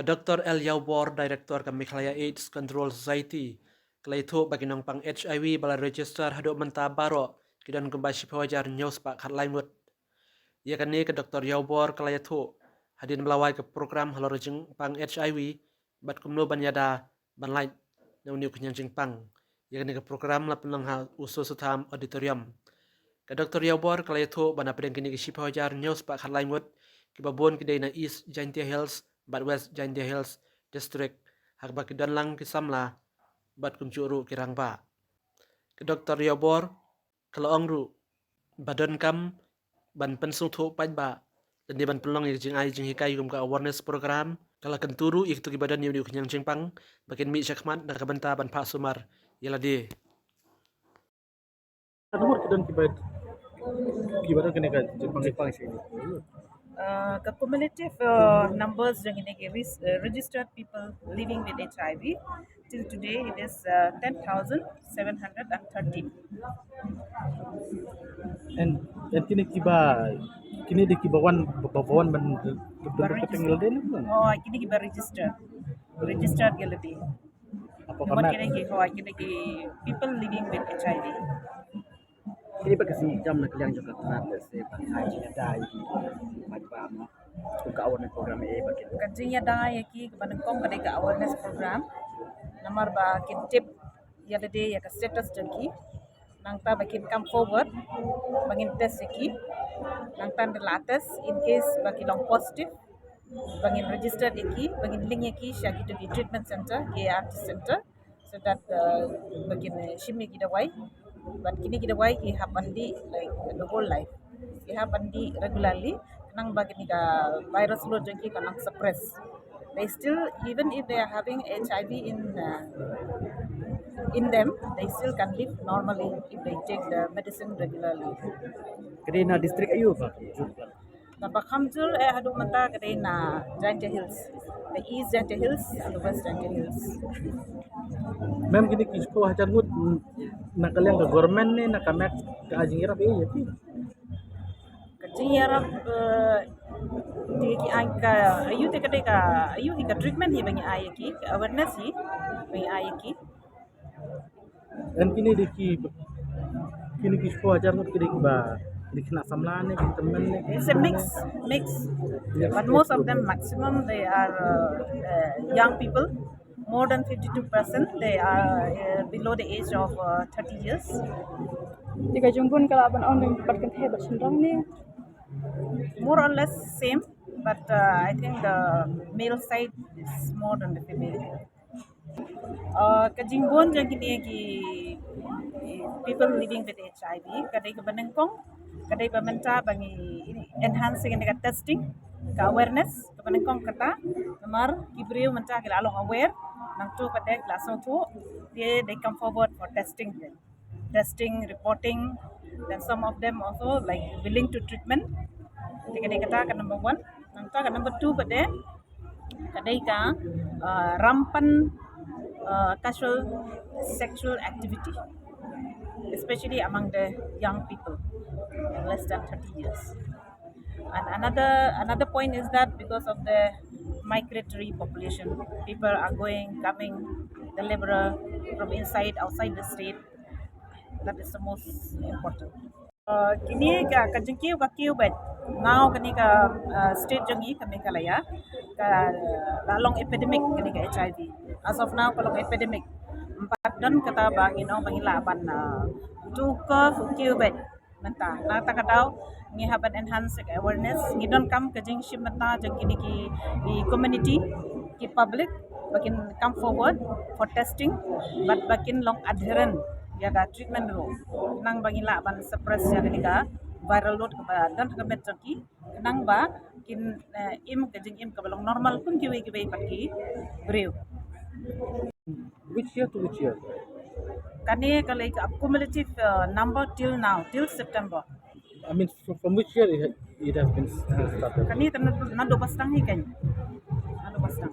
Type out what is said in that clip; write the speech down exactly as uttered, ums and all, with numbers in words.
Doctor L Ïawbor, Director ka Meghalaya AIDS Control Society, ka la ïathuh ba ki nongpang HIV ba la register haduh mynta baroh ki don kumba shiphew hajar hynñiew spah khatlai ngut. Ïa kane ka Doctor Ïawbor ka la ïathuh hadien ba la wai ka program halor ka jingpang HIV bad kumno ban ïada ban lait na une u khñiang jingpang ïa kane ka program la pynlong ha U Soso Tham Auditorium. Ka Doctor Ïawbor ka la ïathuh ba na pdeng kine ki shiphew hajar hynñiew spah khatlai ngut, kiba bun ki dei na East Jaintia Hills bad West Jaintia Hills District, ha kaba ki don lang ki samla bad kumjuh ruh ki rangbah. Ka Doctor Ïawbor ka la ong ruh ba donkam ban pynsngewthuh paidbah lane ban pynlong ïa ka jingai jinghikai kum ka awareness program. Ka la kyntu ruh ïa kito kiba don ïa une u khñiang jingpang ba kin mih shakhmat na ka bynta ban phah sumar ïa lade. Ka number ki don kiba, kiba don kane ka jingpang, jingpang shi. Uh, ka cumulative uh, numbers jong kine ki res- uh, registered people living with HIV till today, it is uh, ten thousand seven hundred and thirteen. And, and kine kiba, kine de kiba wan, ba, ba wan ban, ban, ban, ban, oh, kine kiba registered. Registered ïa lade. Apa number kine ki, oh, kine ki people living with HIV. Kine ba ka sngi jam na ka liang jong ka tnat, let's say, ban ai jingïada ïa ki paidbah mo. Kum ka awareness program eh ba kin. Ka jingïada ïa ki kaba nyngkong ka dei ka awareness program. Namar ba kin tip ïa lade ïa ka status jong ki. Nangta ba kin come forward ba ngin test ïa ki. Nangta ynda la test, in case ba ki long positive, ba ngin register ïa ki, ba ngin link ïa ki sha kito ki treatment center, ki ART center, so that uh, ba kin uh, shim ïa ki dawai. But kine ki dawai ki hap ban dih like the whole life. Ki hap ban dih regularly, khnang ba kine ka virus load jong ki kan nang suppress. They still, even if they are having HIV in uh, in them, they still can live normally if they take the medicine regularly. Ka dei na district aiu ba? Kaba kham jur eh haduh mynta ka dei na Jaintia Hills, the East Jaintia Hills and the West Jaintia Hills. Mem, kine ki shiphew hajar ngut, na ka liang ka government ne na ka met ka ai jingïarap eh ïa ki? Ka jingïarap eh, te ki ai ka aiu, te ka dei ka aiu hi, ka treatment hi ba ngi ai ïa ki, ka awareness hi ba ngi ai ïa ki. And kine de ki, kine ki shiphew hajar ngut ki dei kiba, ki dei khynnah samla ne, ki tymmen ne? It's a mix, mix. But most of them, maximum, they are uh, uh, young people. More than fifty-two percent, they are uh, below the age of uh, thirty years. Te ka jingbun ka lah ban ong dang bad kynthei bad shynrang ne? More or less same, but uh, I think the male side is more than the female. Uh, ka jingbun jong kine ki people living with HIV ka dei kaba nyngkong, ka dei ba mynta ba ngi enhance ïa kane ka testing, ka awareness, kaba nyngkong kata. Namar ki briew mynta ki la long aware, nangta pat de ki la sngewthuh, they, they come forward for testing. Testing, reporting, then some of them also like willing to treatment. Te ka dei kata ka number one. Nangta ka number two pat de ka dei ka uh, rampant uh, casual sexual activity, especially among the young people, less than thirty years. And another another point is that because of the migratory population, people are going, coming, the laborer from inside, outside the state, that is the most important. Uh, kine ka, ka jingkiew ka kiew bad. Now kane ka uh, state jong ngi ka Meghalaya ka la long epidemic kane ka HIV. As of now ka long epidemic. Bad don kata ba ngi ong ba ngi lah ban uh, to curb kiew bad. Mynta na kata ka daw ngi hap ban enhance ka awareness, ngi donkam ka jingshim bynta jong kine ki, ki community, ki public, ba kin come forward for testing, bad ba kin long adherent ïa ka treatment ruh, khnang ba ngin lah ban suppress ïa kane ka viral load kaba don ha ka met jong ki, khnang ba kin uh, im ka jingim kaba long normal kum kiwei kiwei pat ki briew. Which year to which year? Kane ka lei ka cumulative uh, number till now, till September. I mean, from, from which year it, it has been started? Kane ka naduh ba sdang hi kan. Naduh ba sdang.